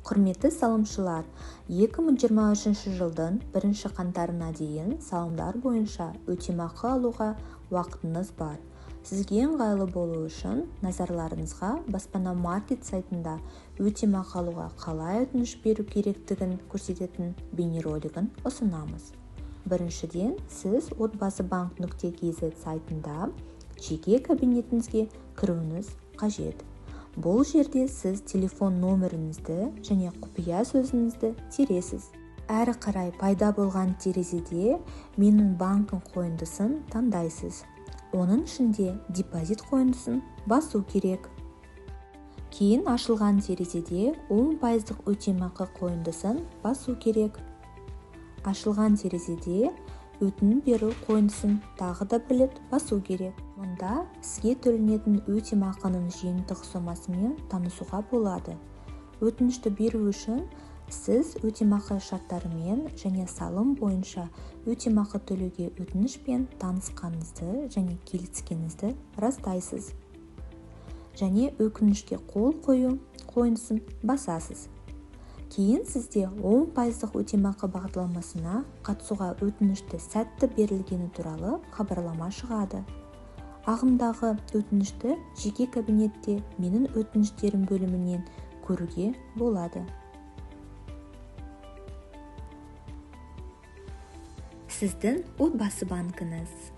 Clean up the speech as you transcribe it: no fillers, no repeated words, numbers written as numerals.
Құрметті салымшылар, 2023 жылдың 1 қаңтарына дейін салымдар бойынша өтемақы алуға уақытыңыз бар. Сізге ыңғайлы болу үшін назарларыңызға Баспана Маркет сайтында өтемақы алуға қалай өтініш беру керектігін көрсететін бейнеролигін ұсынамыз. Біріншіден, сіз отбасыбанк.kz сайтында жеке кабинетіңізге кіруіңіз қажет. Бұл жерде сіз телефон номеріңізді және құпия сөзіңізді тересіз. Әрі қарай пайда болған терезеде «Менің банкім» қойындысын таңдайсыз. Оның ішінде «Депозит» қойындысын басу керек. Кейін ашылған терезеде 10% өтемақы қойындысын басу керек. Ашылған терезеде «Өтінім беру» қойындысын тағы да бір рет басу керек. Мұнда сізге төленетін өтемақының жиынтық сомасымен танысуға болады. Өтінішті беру үшін сіз өтемақы шарттарымен және салым бойынша өтемақы төлеуге өтінішпен танысқаныңызды және келіскеніңізді растайсыз. Және өкінішке қол қою қойындысын басасыз. Кейін сізде 10% өтемақы бағдарламасына қатысуға өтінішті сәтті берілгені туралы хабарлама шығады. Ағымдағы өтінішті жеке кабинетте «Менің өтініштерім» бөлімінен көруге болады. Сіздің Отбасы банкіңіз.